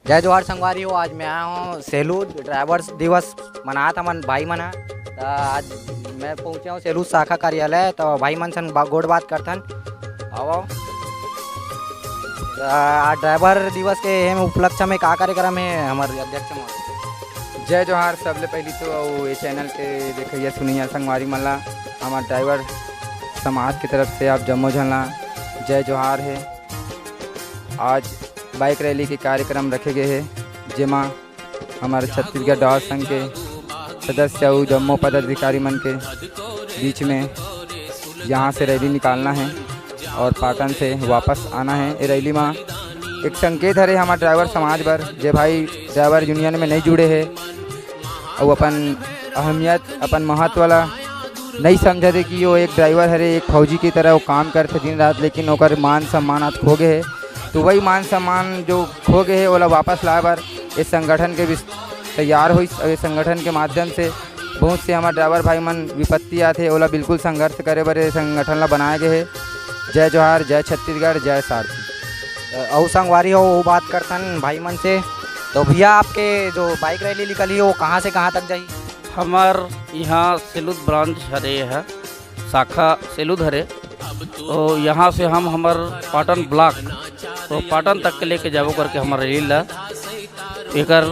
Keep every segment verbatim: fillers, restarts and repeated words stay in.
जय जोहार संगवारी हो, आज मैं आया हूँ सेलूद, ड्राइवर्स दिवस मनात हमन भाई मन ह। त आज मैं पहुँचे हूँ सेलूद शाखा कार्यालय, त भाई मन सन बा-, गोठ बात करथन। आओ, आओ। त आज ड्राइवर दिवस के एम उपलक्ष्य में का कार्यक्रम हे हमर अध्यक्ष महोदय? जय जोहार, सबले पहली तो अउ ये चैनल के देखइया सुनइया संगवारी मन ला हमर ड्राइवर समाज के तरफ से आप जम्मो झन ला जय जोहार हे। आज बाइक रैली के कार्यक्रम रखे गए हे, जेमा हमर छत्तीसगढ़ ड्राइवर संघ के सदस्य अउ जम्मो पदाधिकारी मन के बीच में यहाँ से रैली निकालना है और पाटन से वापस आना है। ये रैली में एक संकेत हरे हमर ड्राइवर समाज बर, जे भाई ड्राइवर यूनियन में नहीं जुड़े हे अउ अपन अहमियत, अपन महत्व ला नहीं समझत हे कि वो एक ड्राइवर हरे, एक फौजी की तरह वो काम करथे दिन रात, लेकिन ओकर मान सम्मान आज खो गए हे। तो वही मान सम्मान जो खो गए हे, ओला वापस लाए बर ये संगठन के विस-, तैयार होइस। और ये संगठन के माध्यम से बहुत से हमर ड्राइवर भाई मन विपत्ति आथे, ओला बिल्कुल संघर्ष करे बर ये संगठन ला बनाए गए हे। जय जोहार, जय छत्तीसगढ़, जय सारथी। अउ संगवारी हो, वो बात करथन भाई मन से। तो भैया, आपके जो बाइक रैली निकली, वो कहाँ से कहाँ तक जाही? हमर यहाँ सेलूद ब्रांच हरे है, शाखा सेलूद हरे। तो यहाँ से हम हमर पाटन ब्लॉक, तो पाटन तक के लेके जाबो करके हमर रैली ला, एकर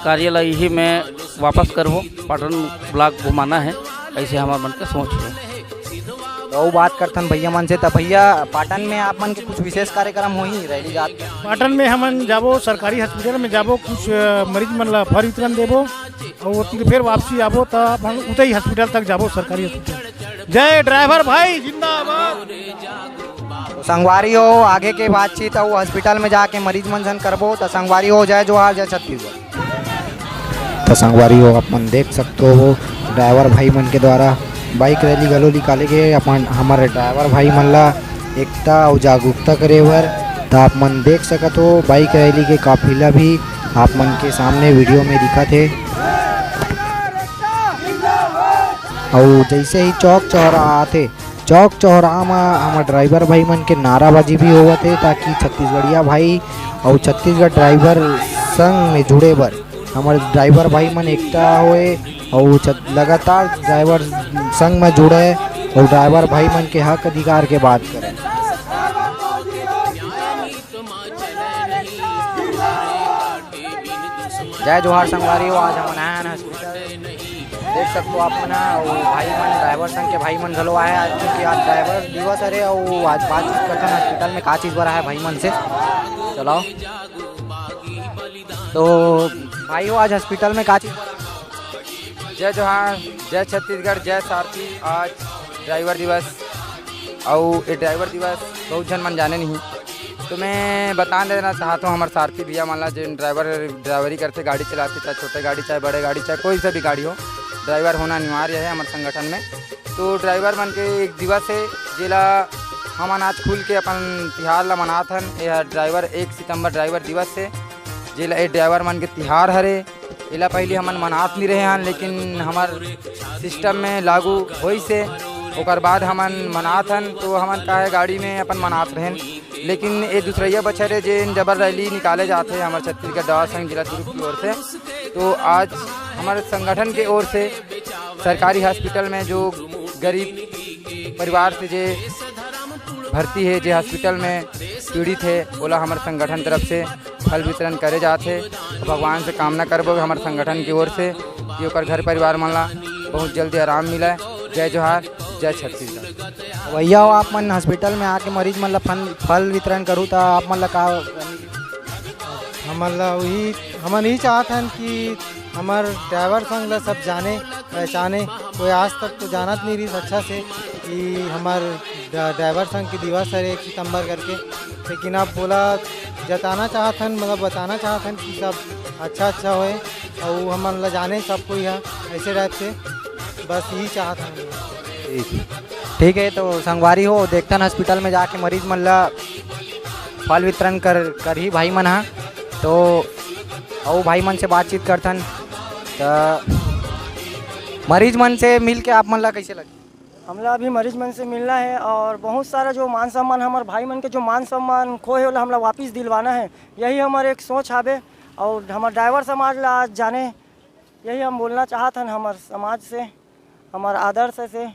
कार्य ला यही में वापस करबो, पाटन ब्लॉक घुमाना है, ऐसे हमर मन के सोच है। तो बात करथन भैया मन से। त भैया, पाटन में आप मन के कुछ विशेष कार्यक्रम होही रैली जात के? पाटन में हमन जाबो, सरकारी हॉस्पिटल में जाबो, कुछ, अ, मरीज मन ला फल वितरण देबो और ओती ले फिर वापसी आबो, त अपन उतई हॉस्पिटल तक जाबो, सरकारी हॉस्पिटल। जय ड्राइवर भाई जिंदाबाद। तो संगवारी हो, आगे के बातचीत अउ हॉस्पिटल में जाके मरीज मन सन करबो। त संगवारी हो, जय जोहार, जय छत्तीसगढ़। त संगवारी हो, आप मन देख सकते हो, ड्राइवर भाई मन के द्वारा बाइक रैली घलो निकाले गए। अपन हमर ड्राइवर भाई मन ला एकता अउ जागरूकता करे बर, त आप मन देख सकत हो, बाइक रैली के काफिला भी आप मन के सामने वीडियो में दिखत हे। अउ जैसे ही चौक चौराहा आथे, चौक चौराहा म हमर ड्राइवर भाई मन के नाराबाजी भी होवत हे, ताकि छत्तीसगढ़िया भाई अउ छत्तीसगढ़ ड्राइवर संघ में जुड़े बर हमर ड्राइवर भाई मन एकता होए अउ छ-, लगातार ड्राइवर संघ में जुड़े अउ ड्राइवर भाई मन के हक अधिकार के बात करे। जय जोहार संगवारी हो, आज हमन आए हन हॉस्पिटल। देख सकते हो आप मन ह, अउ भाई मन, ड्राइवर संघ के भाई मन घलो आए हे आज, क्योंकि आज ड्राइवर दिवस हरे, अउ आज बातचीत करथन हॉस्पिटल में का चीज बर आए भाई मन से। चलाओ। तो भाई हो, आज हॉस्पिटल में का चीज बर आए? जय जोहार, जय छत्तीसगढ़, जय सारथी। आज ड्राइवर दिवस, अउ ये ड्राइवर दिवस बहुत झन मन जाने नहीं। तो मैं बता देना चाहत हूँ हमर सारथी भैया मन ला, जेन ड्राइवर, ड्राइवरी करथे, गाड़ी चलाथे, चाहे छोटे गाड़ी, चाहे बड़े गाड़ी, चाहे कोई सा भी गाड़ी हो, ड्राइवर होना अनिवार्य है हमर संगठन में। तो ड्राइवर मन के एक दिवस है, जेला हमन आज खुल के अपन तिहार ला मनात हन। यह ड्राइवर, एक सितंबर ड्राइवर दिवस है, जेला ए ड्राइवर मन के तिहार हरे। एला पहली हमन मनात नहीं रहे हन, लेकिन हमर सिस्टम में लागू होइस हे, ओकर बाद हमन मनात हन। तो हमन का है, गाड़ी में अपन मनात रहेन, लेकिन ये दूसरैया बछर है, जेन जबर रैली निकाले जात हे हमर छत्तीसगढ़ ड्राइवर संघ जिला दुर्ग की ओर से। तो आज हमर संगठन के ओर से सरकारी हॉस्पिटल में जो गरीब परिवार से जे भर्ती हे, जे हॉस्पिटल में पीड़ित हे, ओला हमर संगठन तरफ से फल वितरण करे जात हे। भगवान से कामना करबो हमर संगठन की ओर से कि ओकर घर परिवार मन ला बहुत जल्दी आराम मिले। जय जोहार, जय छत्तीसगढ़। भैया हो, आप मन हॉस्पिटल में आके मरीज मन ला फल, फल वितरण करू, त आप मन ला का? हमन ला वही, हमन यही चाहत हन कि हमर ड्राइवर संघ ला सब जाने पहचाने। कोई आज तक तो जानत नहीं रहिस अच्छा से कि हमर ड-, ड्राइवर संघ के दिवस हरे एक सितंबर करके, लेकिन अब बोला जताना चाहत हन, मतलब बताना चाहत हन कि सब अच्छा अच्छा होए अउ हमन ला जाने सब कोई ह ऐसे टाइप से, बस यही चाहत हन। ठीक, ठीक है, तो संगवारी हो, देखथन हॉस्पिटल में जाके मरीज मन ला फल वितरण कर, करही भाई मन ह। तो अउ भाई मन से बातचीत करथन, त मरीज मन से मिल के आप मन ला कैसे लगे? हमला अभी मरीज मन से मिलना है और बहुत सारा जो मान सम्मान, हमर भाई मन के जो मान सम्मान खोए हे, ओला हमला वापिस दिलवाना है। यही हमर एक सोच हावे। और हमर ड्राइवर समाज ला आज जाने, यही हम बोलना चाहत हन हमर समाज से, हमर आदर्श से,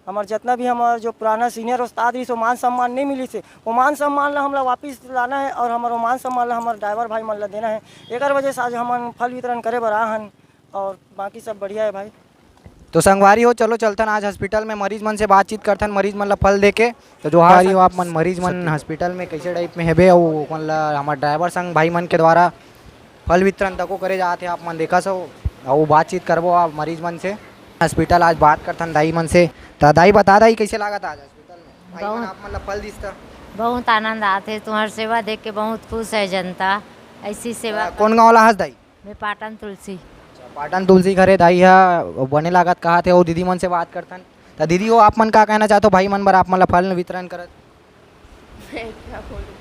हमर जितना भी हमर जो पुराना सीनियर उस्ताद रहिस, वो मान सम्मान नहीं मिलिस हे, वो मान सम्मान ला हमला वापिस लाना है और हमर वो मान सम्मान ला हमर ड्राइवर भाई मन ला देना है। एकर वजह से आज हमन फल वितरण करे बर आ हन और बाकी सब बढ़िया है भाई। तो संगवारी हो, चलो चलथन आज हॉस्पिटल में, मरीज मन से बातचीत करथन, मरीज मन ला फल दे के। तो जोहार संगवारी हो आप मन, मरीज मन हॉस्पिटल में कैसे टाइप में हेबे, अउ ओमन ला हमर ड्राइवर संग भाई मन के द्वारा फल वितरण तको करे जात हे, आप मन देखा सो, अउ बातचीत करबो आप मरीज मन से। हॉस्पिटल आज बात करथन दाई मन से। त दाई बता, दाई कैसे लागत आज हॉस्पिटल में? भाई मन बहुत आप मन ला फल दिस त? बहुत आनंद आथे, तुम्हार सेवा देख के बहुत खुश है जनता। ऐसी सेवा अ, कौन गाँव ला हस दाई? मैं पाटन तुलसी। अच्छा, पाटन तुलसी घरे दाई हा बने लागत कहा थे, वो दीदी मन से बात करथन। त दीदी हो, आप मन का कहना चाहते हो भाई मन बर, आप मन ला फल वितरण करत? मैं क्या बोलूं?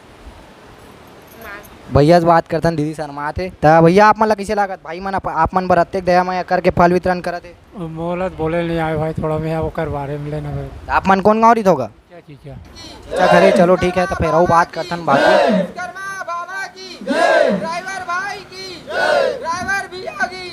माँ। भैया से बात करथन, दीदी शर्मात हे। त भैया, आप मन ला कैसे लागत? भाई मन आप, आप मन बर अतेक दया मया करके फल वितरण करत हे। मोला तो बोले नहीं आए भाई, थोड़ा मैं ओकर बारे में लेना भाई। त आप मन कौन गाँव रहित होगा? क्या चीज क्या? अच्छा, खरे, चलो ठीक है, तो फिर अउ बात करथन बाकी। विश्वकर्मा बाबा की, ड्राइवर भाई की, ड्राइवर भैया की।